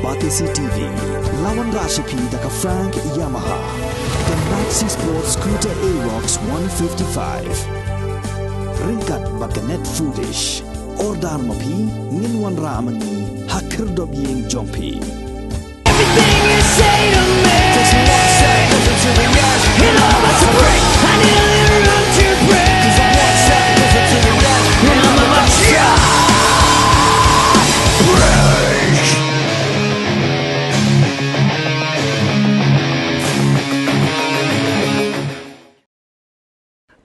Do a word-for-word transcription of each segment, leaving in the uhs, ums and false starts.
Batesi T V, la wanrah sha phi da ka Frank Yamaha, ka Maxi Sport Scooter Aerox one fifty-five. Ryngkat bad ka Net Foodish. Order ma phi, ngin wanrah ma ngi ha khyrdop ïing jong phi. Everything you say to me, it all has to break. I need a little room to break. And I'm about to break.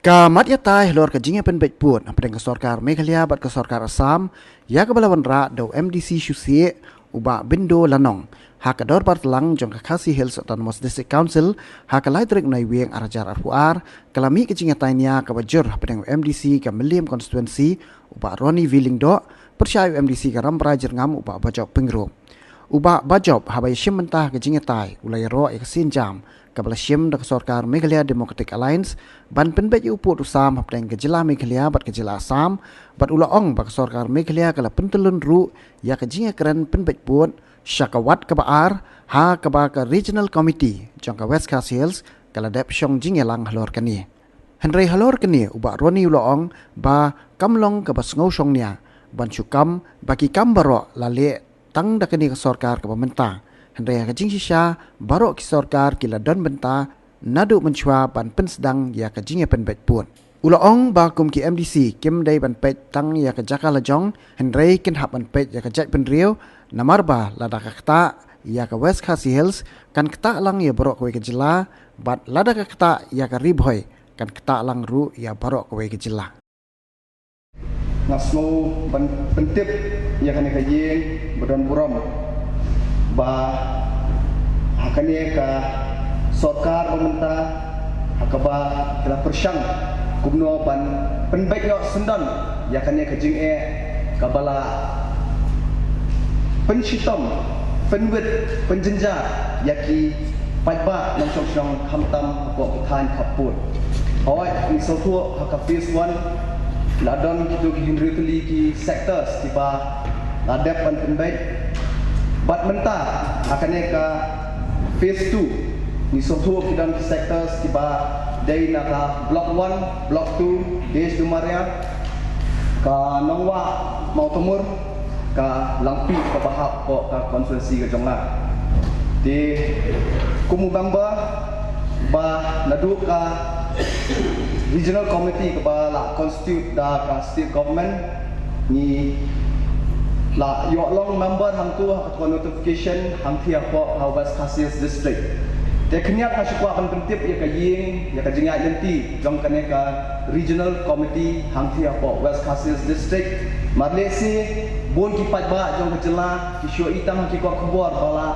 Ka mat ïatai halor ka jingïapynbeit pud hapdeng ka sorkar Meghalaya bad ka sorkar Assam ïa kaba la wanrah da u M D C shusieh, u Bah Bindo Lanong, ha ka dorbar tlang jong ka Khasi Hills Autonomous District Council ha ka lai tarik Naiwieng ar hajar arphew ar, ka la mih ka jingïatai nia kaba jur hapdeng u M D C ka Mylliem Constituency, u Bah Ronnie V Lyngdoh, pyrshah ïa u M D C ka Rambrai Jyrngam, u Bah Bajop Pyngrope. U Bah Bajop, haba ïashim bynta ha ka jingïatai, u la ïaroh ïa ka sienjam kaba la shim da ka sorkar Meghalaya Democratic Alliance ban pynbeit ïa u pud u sam hapdeng ka jylla Meghalaya bad ka jylla Assam, bad u la ong ba ka sorkar Meghalaya ka la pyntyllun ruh ïa ka jingïakren pynbeit pud sha ka wat kaba ar, ha kaba ka Regional Committee jong ka West Khasi Hills ka la dep shong jingïalang halor kane. Hynrei halor kane, u Bah Ronnie u la ong ba kam long kaba sngewshong nia ban shu kam ba ki kam baroh la leh tang da kane ka sorkar kaba mynta. Hynrei ha ka jingshisha, baroh ki sorkar ki la don bynta naduh mynshuwa ban pynsdang ïa ka jingïapynbeit pud. U la ong ba kum ki M D C kim dei ban peit tang ïa ka jaka la jong, hynrei kin hap ban peit ïa ka jaitbynriew, namar ba lada ka ktah ïa ka West Khasi Hills, kan ktah lang ïa baroh kawei ka jylla, bad lada ka ktah ïa ka Ri Bhoi, kan ktah lang ruh ïa baroh kawei ka jylla. Nga sngew ban pyntip ïa kane ka ïing ba don burom ba ha kane ka sorkar ba mynta ha kaba ki la pyrshang kumno ban pynbeit noh syndon ïa kane ka jingeh kaba la pynshitom, pynwit, pynjynjar ïa ki paidbah nongshong shnong khamtam hapoh ki thaiñ khappud. Hooid, ngi sngewthuh ha ka phase one la don kito ki hynriew tylli ki sectors kiba la dep ban pynbeit. Bad mynta ha kane ka phase two ngi sngewthuh ki don ki sectors kiba dei na ka block one, block two, Desh Dumaria, ka Nongwah Mawtamur, ka Langpih kaba hap hapoh ka constituency ka jong nga. Te kum u member ba naduh ka regional committee kaba la constitute da ka state government, ngi la ïoh long member hangto ha ka notification hangtei hapoh ha West Khasi Hills District. Te khyndiat nga shu kwah ban pyntip ïa ka ïing, ïa ka jingïaid lynti jong kane ka Regional Committee hangtei hapoh West Khasi Hills District. Namar lehse bun ki paidbah jong ka jylla ki shu ïohi tang ha ki kot khubor ba la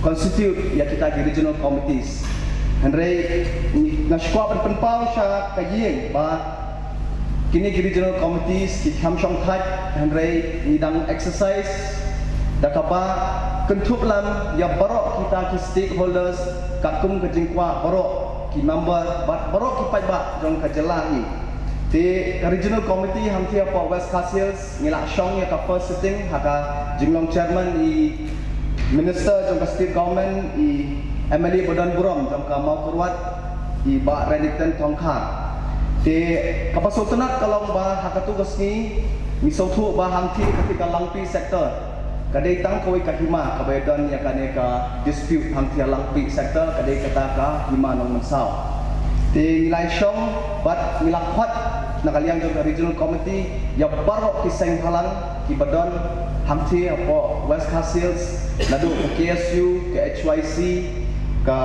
constitute ïa kita ki Regional Committees. Hynrei nga shu kwah ban pynpaw sha ka ïing ba kine ki Regional Committees ki kham shong thait, hynrei ngi dang exercise da kaba kynthup lang ïa baroh kita ki stakeholders, katkum ka jingkwah baroh ki member bad baroh ki paidbah jong ka jylla hi. Te ka Regional Committee hangtei hapoh West Khasi Hills ngi la shong ïa ka first sitting ha ka jinglong chairman i Minister jong ka State Government, i M L A ba don burom jong ka Mawkyrwat, i Bah Reddington Thongkhar. Te kaba sngewtynnat ka long ba ha kato ka sngi ngi sngewthuh ba hangtei kata ka Langpih sector ka dei tang kawei ka hima kaba ïadon ïa kane ka dispute hangtei ha Langpih sector, ka dei kata ka hima Nongmynsaw. Te ngi la ïashong bad ngi la khot na ka liang jong ka Regional Committee ïa baroh ki seng bhalang kiba don hangtei hapoh West Khasi Hills, naduh ka K S U, ka H Y C, ka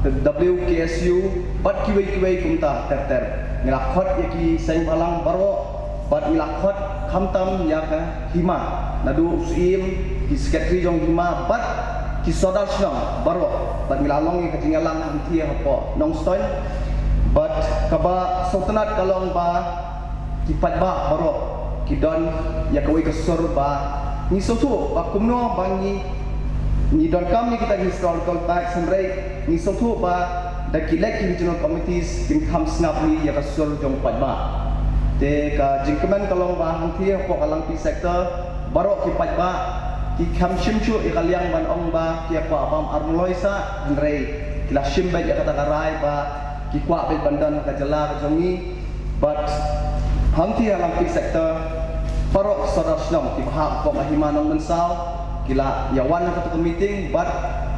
W K S U bad kiwei kiwei kumta ter ter. Ngi la khot ïa ki seng bhalang baroh bad ngi la khot khamtam ïa ka hima, naduh u Syiem, ki secretary jong hima bad ki sordar shnong baroh, bad ngi la long ïa ka jingïalang hangtei hapoh Nongstoiñ. Bad kaba sngewtynnat ka long ba ki paidbah baroh ki don ïa kawei ka sur ba ngi sngewthuh ba kumno ba ngi, ngi donkam ïa kita ki historical facts, hynrei ngi sngewthuh ba da ki leit ki regional committees kin kham sngap hi ïa ka sur jong paidbah. Te ka jingkmen ka long ba hangtei hapoh ka Langpih sector baroh ki paidbah Ki kham shim shuh ïa ka liang ban ong ba ki kwah bam armloi sa, hynrei ki la shim beit ïa kata ka rai ba ki kwah beit ban don ha ka jylla ka jong ngi. Bad hangtei ha Langpih sector, baroh sordar shnong kiba hap hapoh ka Hima Nongmynsaw ki la ïa wan ha kata ka meeting, bad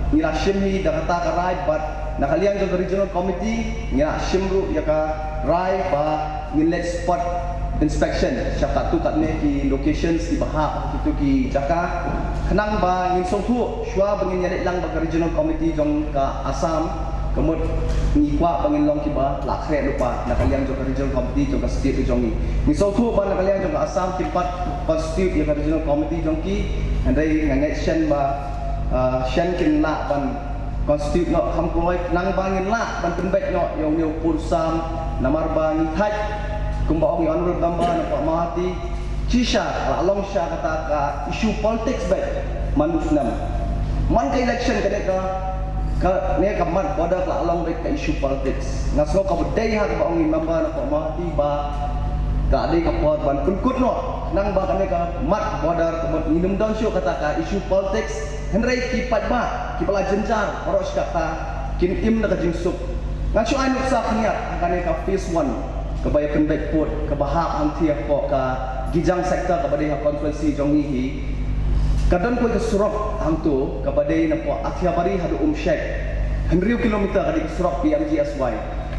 ngi la shim hi da kata ka rai, bad na ka liang jong ka regional committee ngi la shim ruh ïa ka rai ba ngin leit spot inspection sha katto katne ki locations kiba hap ha kito ki jaka, khnang ba ngin sngewthuh shuwa ba ngin ïaleit lang bad ka regional committee jong ka Assam, ka mut ngi kwah ba ngin long kiba la khreh lypa na ka liang jong ka regional committee jong ka state jong ngi. Ngi sngewthuh ba na ka liang jong ka Assam kim pat constitute ïa ka regional committee jong ki, hynrei nga ngeit shen ba, ah, shen kin lah ban constitute noh kham kloi, khnang ba ngin lah ban pynbeit noh ïa une u pud u sam, namar ba ngi thait, kumba ong ïa u honourable member na Mawhati, shisha la long sha kata ka issue politics beit man u snem. Man ka election kane ka, kane ka mat border la long beit ka issue politics. Nga sngew kaba dei ha kaba ong i member na Mawhati ba ka dei ka por ban pynkut noh, khnang ba kane ka mat border ka mut ngin ym don shuh kata ka issue politics. Hynrei ki paidbah kiba la jynjar baroh shi katta kin im da ka jingsuk. Ngan shu ai nuksa khyndiat ha kane ka phase one kaba ïa pynbeit pud kaba hap hangtei hapoh ka Gijang sector kaba dei ha constituency jong ngi hi. Ka don kawei ka surok hangto kaba dei napoh Athiabari haduh Umshek, hynriew kilometer, ka dei ka surok P M G S Y.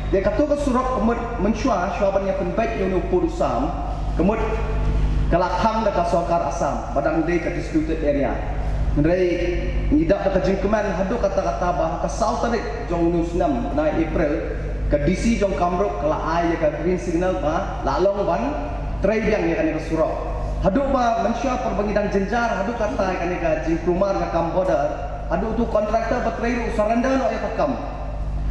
Te kato ka surok ka mut mynshuwa, shuwa ban ïa pynbeit ïa une u pud u sam, ka mut ka la khang da ka sorkar Assam ba dang dei ka disputed area. Hynrei ngi dap da ka jingkmen haduh katta katta ba ha ka saw tarik jong une u snem, bnai April, ka D C jong Kamrup ka la ai ïa ka green signal ba la long ban trei biang ïa kane ka surok. Haduh ba mynshuwa por ba ngi dang jynjar haduh katta ïa kane ka jingkulmar ka kam border, haduh utu u contractor ba trei ruh u surrender noh ïa ka kam.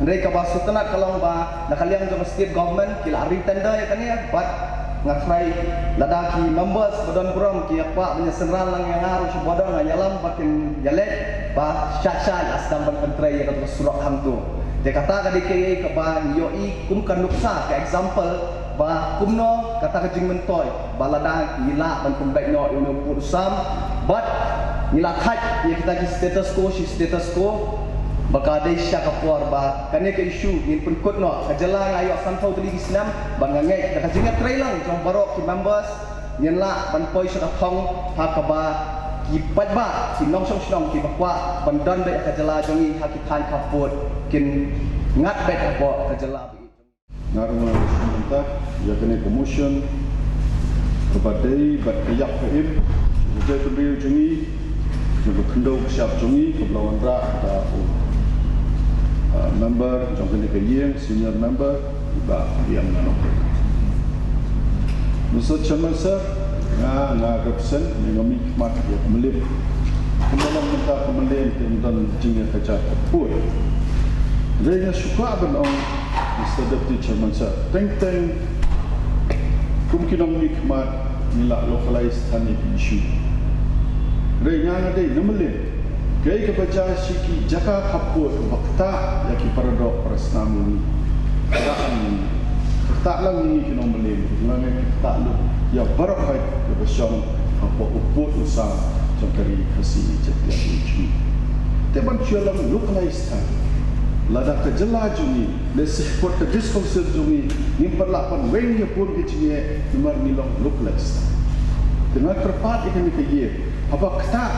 Hynrei kaba sngewtynnat ka long ba na ka liang jong ka state government ki la re-tender ïa kane, bad nga tharai lada ki members ba don burom ki ïa kwah ban ïa synran lang ïa nga ruh sha border, ngan ïalam ba kin ïaleit ba shah shah la sdang ban pyntrei ïa kato ka surok hangto. Te kata ka dei kaei kaba ngi ïohi kum ka nuksa, ka example ba kumno kata ka jingmyntoi ba lada ngi lah ban pynbeit noh ïa une u pud u sam. Bad ngi la thait ïa kita ki status quo shi status quo ba ka dei sha ka por ba kane ka issue ngin pynkut noh. Ka jylla nga ïoh sanphew tylli ki snem, bad nga ngeit da ka jingïatreilang jong baroh ki members ngin lah ban poi sha ka thong ha kaba ki paidbah, ki nongshong shnong kiba kwah ban don beit ha ka jylla jong ngi ha ki thaiñ khappud kin ngat beit hapoh ka jylla. Nga ruh nga sngewthuh mynta ïa kane ka motion kaba dei bad ka ïap ka im jong ka jaitbynriew jong ngi, jong ka khyndew ka shyiap jong ngi, kaba la wanrah da u, uh, member jong kane ka ïing, senior member, i Bah Riam Nongrang. Mister Chairman Sir, nga, nga represent, nga mih khmat ïa ka Mylliem. Kumba long mynta ka Mylliem te ym don jingïakajia khappud. Hynrei nga shu kwah ban ong, Mister Deputy Chairman Sir, teng teng kum ki nongmihkhmat ngi la localize than ïa ki issue. Hynrei nga, nga dei na Mylliem, kaei kaba jia sha ki jaka khappud kaba ktah ïa ki paradoh parasnam jong ngi. Ktah lang ïa ngi, ktah lang ïa ngi ki nong Mylliem, nga, nga ktah lut ïa baroh kawei kaba shong hapoh u pud u sam jong ka ri Khasi Jaiñtia jong ngi. Te ban shu ïalam localize than, lada ka jylla jong ngi, lehse hapoh ka district council jong ngi, ngim pat lah ban weng ïa bun ki jingeh namar ngi long localize. Te nga kyrpad ïa kane ka ïing, haba ktah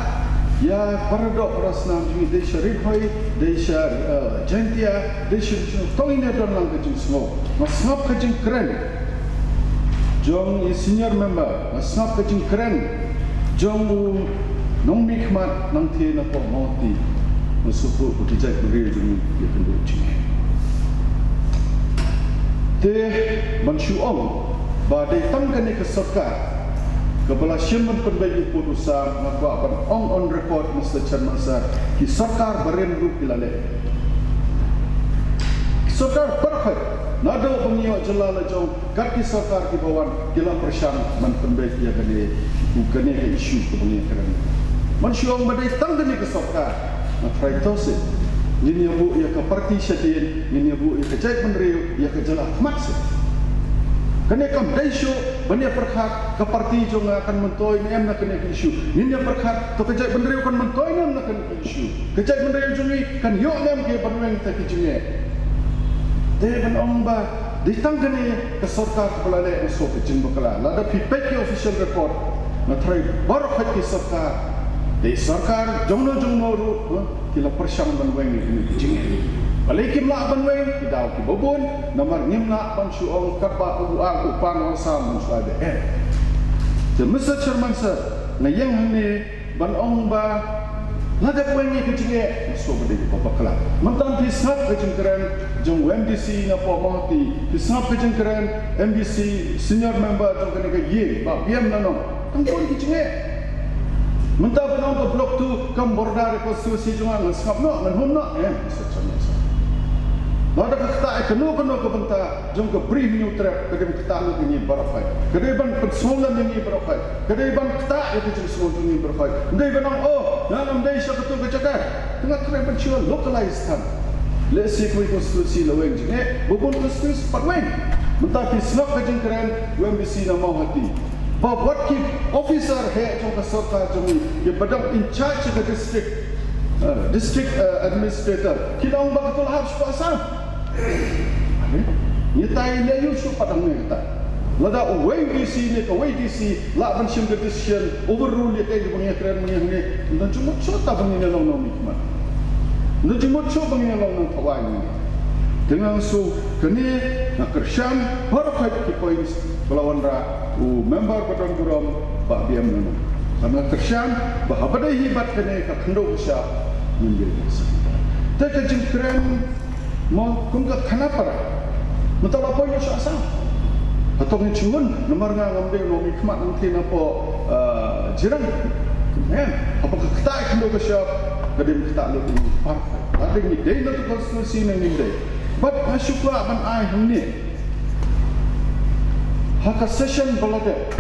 ïa paradoh parasnam jong ngi, dei sha Ri Bhoi, dei sha, eh, Jaiñtia, dei sha, sha, to ngin ïa don lang ka jingsngew. Nga sngap ka jingkren jong i senior member, nga sngap ka jingkren jong u nongmihkhmat nangtei napoh Mawhati. Nga sngewthuh ba ki jaitbynriew jong ngi ïakynduh jingeh. Te ban shu ong ba dei tang kane ka sorkar kaba la shim ban pynbeit ïa u pud u sam, nga kwah ban ong on record, Mister Chairman Sir, ki sorkar barim ruh ki la leh. Ki sorkar baroh, naduh ba ngi ïoh jylla la jong, kat ki sorkar kiba wan ki la pyrshang ban pynbeit ïa kane, kane ka issue kaba ngi ïakren. Ban shu ong ba dei tang kane ka sorkar, nga tharai to seh ngin ïa buh ïa ka party shadien, ngin ïa buh ïa ka jaitbynriew, ïa ka jylla khmat seh. Kane kam dei shuh ban ïa pyrkhat ka party jong nga kan myntoi ne em na kane ka issue. Ngin ïa pyrkhat to ka jaitbynriew kan myntoi ne em na kane ka issue. Ka jaitbynriew jong ngi kan ïoh ne em ki ban weng ïa ki jingeh. Te ban ong ba dei tang kane ka sorkar kaba la leh, nga sngew ka jingbakla. Lada phi peit ki official record, nga tharai baroh khoit ki sorkar, dei sorkar jongno jongno ruh, ha, ki la pyrshang ban weng ïa kine ki jingeh. Balei kim lah ban weng? Ki daw kiba bun, namar ngim lah ban shu ong katba u ong u pan u sam ban shu ai da eh. Te Mister Chairman Sir, nga ïeng hangne ban ong ba la dep weng ïa ka jingeh, nga sngew ba dei kaba bakla. Mynta phi sngap ka jingkren jong u MDC na Mawhati, phi sngap ka jingkren MDC senior member jong kane ka ïing, Bah Biam Nanong. Tang bun ki jingeh. Mynta ban ong ka Block two kam border ïa ka constituency jong nga, ngan sngap noh, ngan hun noh, eh, Mister Chairman Sir. Lada ka ktah ïa kano kano ka bynta jong ka Bri Hynñiewtrep, ka dei ban ktah lut ïa ngi baroh khoit. Ka dei ban pynsngewlem ïa ngi baroh khoit. Ka dei ban ktah ïa ka jingsngew jong ngi baroh khoit. Ym dei ban ong, oh, nga ngam dei sha kato ka jaka. Te nga kren ban shu localize than. Lehse kawei ka constituency la weng jingeh, bun bun constituency pat weng. Mynta phi sngap ka jingkren u MDC na Mawhati. Ba wat ki officer heh jong ka sorkar jong ngi, kiba dang in charge ka district, eh, district, eh, administrator, ki la ong ba kato la hap sha Assam. Ngi tai leh ïa u shu pat hangne kata. Lada uwei u DC ne kawei DC lah ban shim ka decision, overrule ïa kaei kaba ngi ïakren mynne hangne, ym don jingmut shuh ta ba ngin ïa long nongmihkhmat. Ym don jingmut shuh ba ngin ïa long nongthaw aiñ. Te nga sngew kane nga kyrshan baroh khoit ki points ba la wanrah u member ba don burom, Bah Biam Nanong. Bad nga kyrshan ba haba dei hi bad kane ka khyndew ka shyiap, ngin dei ka sa. Te ka jingkren mo kum ka Khanapara, mynta la poi noh sha Assam. Hato ngin shu hun, namar nga ngam dei u nongmihkhmat nangtei napoh, eh, Jirang. Em, haba ka ktah ïa ka khyndew ka shyiap, ka dei ban ktah lut ïa ngi baroh. Lada ngi dei na tu constituency ne ngim dei. Bad nga shu kwah ban ai hangne, ha ka session ba la dep,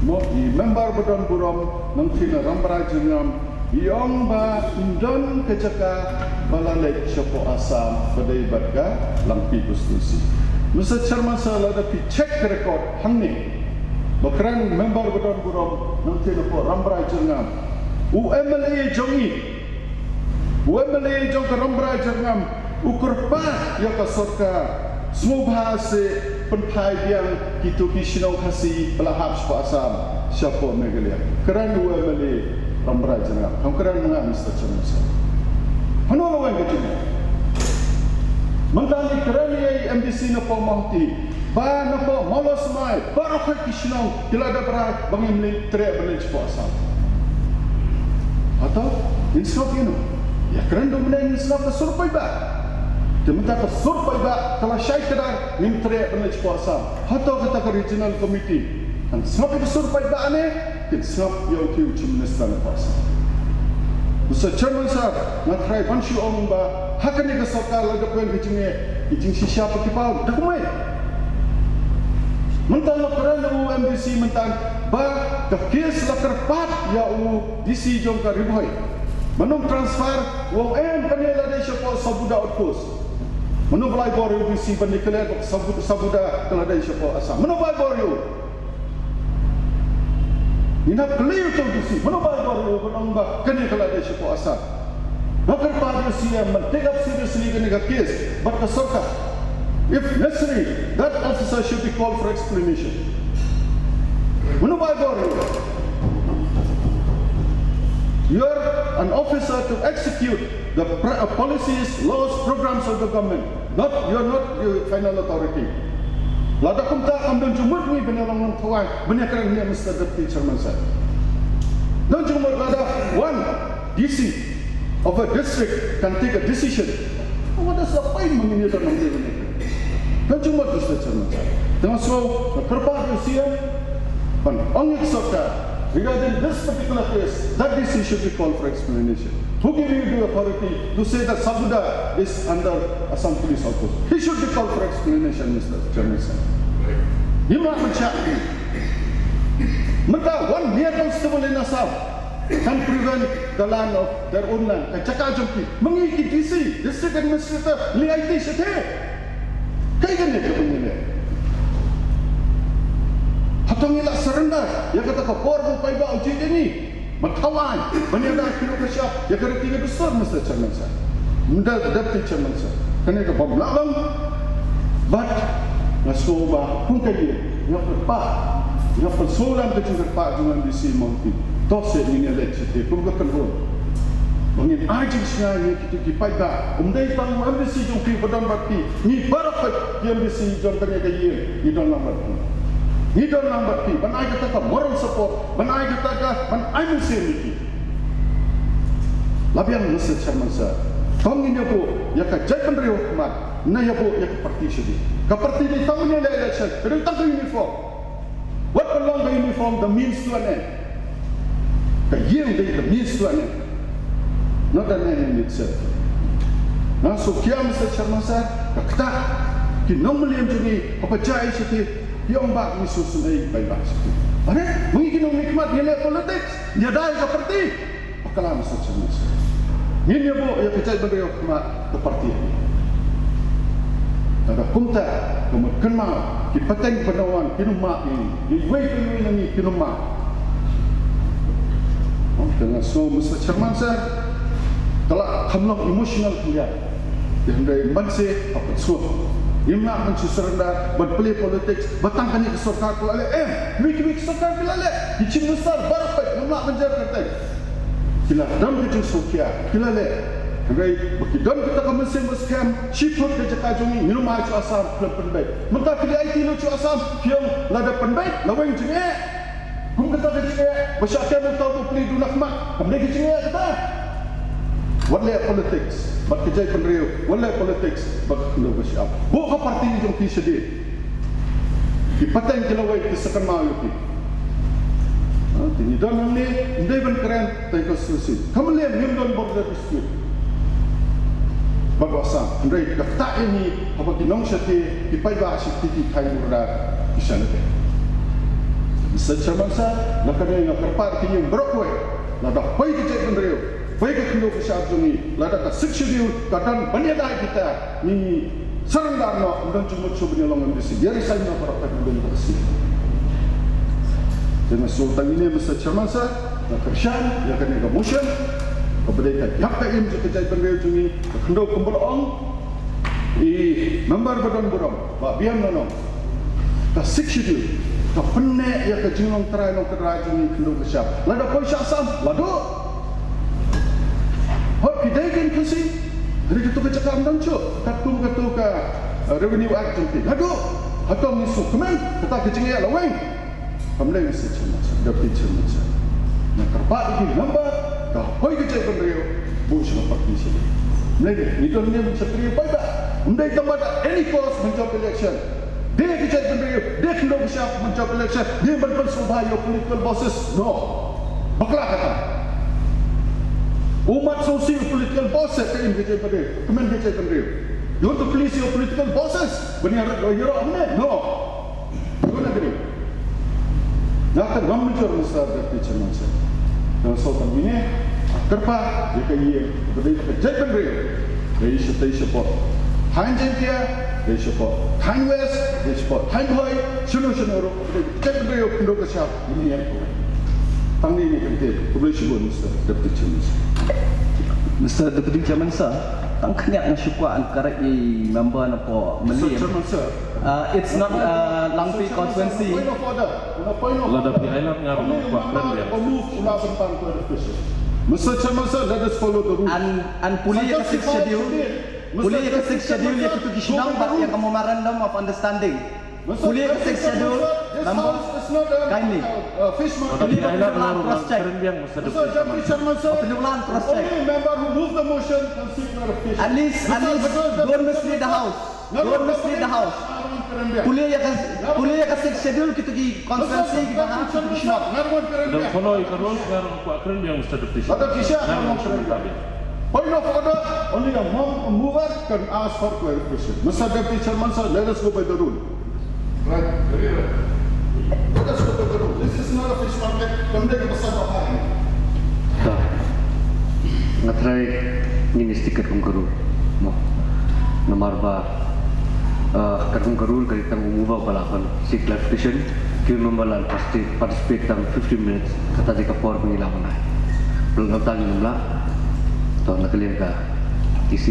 mo, i member ba don burom nangtei na Rambrai Jyrngam, i ong ba ym don ka jaka ba la leit shapoh Assam ba dei bad ka Langpih constituency. Mister Chairman Sir, lada phi check ka record hangne, ba kren member ba don burom nangtei napoh Rambrai Jyrngam, u MLA jong i, u MLA jong ka Rambrai Jyrngam, u kyrpad ïa ka sorkar, sngewbha seh pynphai biang kito ki shnong Khasi ba la hap shapoh Assam, shapoh Meghalaya. Kren u MLA Rambrai Jyrngam. Kam kren ma nga, Mister Chairman Sir. Hano la weng ka jingeh? Mynta ngi kren ïa i MDC napoh Mawhati, ba napoh Mawlong Smai, baroh khoit ki shnong ki la dep rai ba ngim leit treh ban leit shapoh Assam. Hato ngin sngap ïa no? Ïa kren da mynne ngin sngap ka sur paidbah. Te mynta ka sur paidbah ka la shai kdar, ngim treh ban leit shapoh Assam. Hato kata ka regional committee kan sngap ïa ka sur paidbah ne kin sngap ïa u Chief Minister napoh Assam? Mister Chairman Sir, nga tharai ban shu ong ba ha kane ka sorkar la dep weng ka jingeh, ki jingshisha pat ki paw, da kumne. Mynta nga kren u MDC mynta ba ka case la kyrpad ïa u DC jong ka Ri Bhoi ban ym transfer, u ong em, kane la dei shapoh Sabuda outpost. Mano ba la ai bor ïa u DC ban declare ba Sabu-, Sabuda ka la dei shapoh Assam? Mano ba ai bor ïa u? Ngin hap kylli ïa u DC, mano ba ai bor ïa u ban ong ba kane ka la dei shapoh Assam? Nga kyrpad ïa u CM ban take up seriously kane ka case bad ka sorkar. If necessary, that officer should be called for explanation. Mano ba ai bor ïa u? You're an officer to execute the pr-, uh, policies, laws, programs of the government. Not, you're not the final authority. Lada kumta kam don jingmut ngi ban ïa long nongthaw aiñ, ban ïa kren hangne, Mister Deputy Chairman Sir. Don jingmut lada one DC of a district can take a decision. What is the point ma ngin ïa don nongthaw aiñ? Don jingmut, Mister Chairman Sir. Te nga sngew, nga kyrpad ïa u CM ban ong ïa ka sorkar, regarding this particular case, that DC should be called for explanation. Who gave you the authority to say that Sabuda is under Assam Police outpost? He should be called for explanation, Mister Chairman Sir. Ngim lah ban shah. Mynta one mere constable in Assam can prevent the land of their own land. Ka jaka jong ki. Ma ngi ki DC, District Administrator, ngi leh aiti shathie. Kaei kane kaba ngi leh? Tang ngi la surrender ïa kata ka por ba u paidbah u jied ïa ngi. Ban thaw aiñ, ban ïada ïa ka dustur, ïa ka riti ka dustur, Mister Chairman Sir. Mister Deputy Chairman Sir. Kane ka bym lah long. Bad nga sngew ba kum ka ïing, nga kyrpad, nga pynsngewlam ka jingkyrpad jong u MDC Mawhati. To seh ngin ïaleit shatei kum ka kynhun. Ba ngin ai jingsngew ïa kito ki paidbah. Ym dei tang u MDC jong phi ba don bad phi. Ngi baroh ki MDC jong kane ka ïing ngi don lang bad phi. Ngi don lang bad phi ban ai kata ka moral support, ban ai kata ka, ban ai mynsiem ïa phi. La biang, Mister Chairman Sir. Tang ngin ïabuh ïa ka jaitbynriew ha khmat, ym ïabuh ïa ka party shadien. Ka party dei tang ban ïaleh election, ka dei tang ka uniform. Wat ban long ka uniform the means to an end. Ka ïing dei the means to an end, not an end in itself. Nga sngewkhia, Mister Chairman Sir, ka ktah ki nongmlien jong ngi haba jia shatei, ki ong ba ngi sngewsynei ïa ki paidbah shatei. Are, ma ngi ki nongmihkhmat ngi leh politics, ngi ïada ïa ka party. Bakla, Mister Chairman Sir. Ngin ïabuh ïa ka jaitbynriew ha khmat ka party. Lada kumta, ka mut kynmaw, ki pateng ba na wan kin ym mad ïa ngi, iwei pa iwei na ngi kin ym mad. Te nga sngew, Mister Chairman Sir, ka la kham long emotional khyndiat. Te hynrei ban seh ha pynsngew. Ngim lah ban shu surrender, ban play politics ba tang kane ka sorkar ka la leh. Em, kiwei kiwei ki sorkar ki la leh. Ki Chief Minister baroh peit, ngim lah ban jer kyrteng. Ki la don ka jingsngewkhia, ki la leh. Hynrei ba ki don kata ka mynsiem ba skhem, shi phut ka jaka jong ngi, ngin ym ai shuh Assam, khlem pynbeit. Mynta phi aiti lut shuh Assam, phi ong lada pynbeit, la weng jingeh. Kum kata ka jingeh ba shah kem uta u pli duna khmat, kam dei ka jingeh kata. Wat leh politics bad ka jaitbynriew, wat leh politics bad ka khyndew ka shyiap. Buh ka party jong phi shadien. Ki pateng ki lawei ki sa kynmaw ïa phi. Ha, te ngi don hangne, ym dei ban kren tang ïa ka constituency. Ka Mylliem ngim don border dispute bad u Assam. Hynrei ka ktah ïa ngi haba ki nongshakri, ki paidbah sha ki thaiñ border ki shah leit. Mister Chairman Sir, na kane nga kyrpad ïa ki ïing baroh kawei, lada poi ka jaitbynriew, poi ka khyndew ka shyiap jong ngi, lada ka Sixth Schedule ka don ban ïada ïa kita, ngi surrender noh, ym don jingmut shuh ban ïalong MDC. Ïa resign noh baroh kawei, ym don ka sien. Te nga sngewthuh ine, Mister Chairman Sir, nga kyrshan ïa kane ka motion kaba dei ka ïap ka im jong ka jaitbynriew jong ngi, ka khyndew kumba la ong i member ba don burom, Bah Bian Nonong. Ka Sixth Schedule ka pynneh ïa ka jinglong trai long trai jong ngi khyndew ka shyiap. Lada poi sha Assam, lada hot ki dei kin Khasi, hynrei kato ka jaka ym don shuh katkum kato ka, eh, Revenue Act jong ki. Lada hato ngi sngewkmen kata ka jingeh la weng? Kam lei, Mister Chairman Sir, Deputy Chairman Sir. Nga kyrpad ïa ki member, ka hoi ka jaitbynriew, buh sha ka party sha. Kam lei, ngi don ne shakri paidbah. Ym dei tang at any cost ban jop election. Dei ka jaitbynriew, dei khyndew ka shyiap ban jop election. Dei ban pynsngewbha ïa u political bosses. No. Bakla kata. U mat sngewsih u political bosses ka im ka jaitbynriew, kmen ka jaitbynriew. You want to please your political bosses? Ban ïaroh, ïaroh ne? No. Don't agree. Nga kynmaw mynjur, Mister Deputy Chairman Sir. Nga sngewthuh ine, kyrpad ïa ka ïing, ba dei ka jaitbynriew. Dei shatei shapoh thaiñ Jaiñtia, dei shapoh thaiñ West, dei shapoh thaiñ Bhoi, shano shano ruh, ba dei ka jaitbynriew, khyndew ka shyiap, ine ïa ka. Tang ine i kyntien, khublei shibun, Mister Deputy Chairman Sir. Mister Deputy Chairman Sir, tang khyndiat nga shu kwah ban kren ïa i member napoh Mylliem. Mister Chairman Sir, Uh, it's not, uh, Langpih constituency. Point of order. Point of order. Lada phi ai lad nga ruh kwah kren biang. Mister Chairman Sir, let us follow the rules. And, and pule ïa ka Sixth Schedule. Pule ïa ka Sixth Schedule, ïa kito ki shnong bad ïa ka memorandum of understanding. Pule ïa ka Sixth Schedule. Number, kindly. Lada phi ai lad nga ruh kwah kren biang, Mister Deputy Chairman. Pule ïa ka Sixth Schedule, number, Mister Chairman Sir, only member who moved the motion can seek clarification. At least, at least, don't mislead the House. Don't mislead the House. Pule ïa ka, pule ïa ka Sixth Schedule, kito ki constituency kiba ha, kito ki shnong. Lada follow ïa ka rules, nga ruh kwah kren biang, Mister Deputy Speaker. Nga ruh kwah kren biang. Point of order, only a mo-, a mover can ask for clarification. Mister Deputy Chairman, sir, let us go by the rule. Right, very right. Let us go by the rule. This is not a fish market. Kam dei ka basa ba hai. Ta. Nga tharai ngin ïa stick katkum ka rule. Mo. Namar ba, ah, katkum ka rule ka dei tang u mover ba lah ban seek clarification. Member la participate tang fifteen minutes, kata dei ka por ba ngi lah ban ai. Bad nangta ngim lah. To na ka liang ka T C.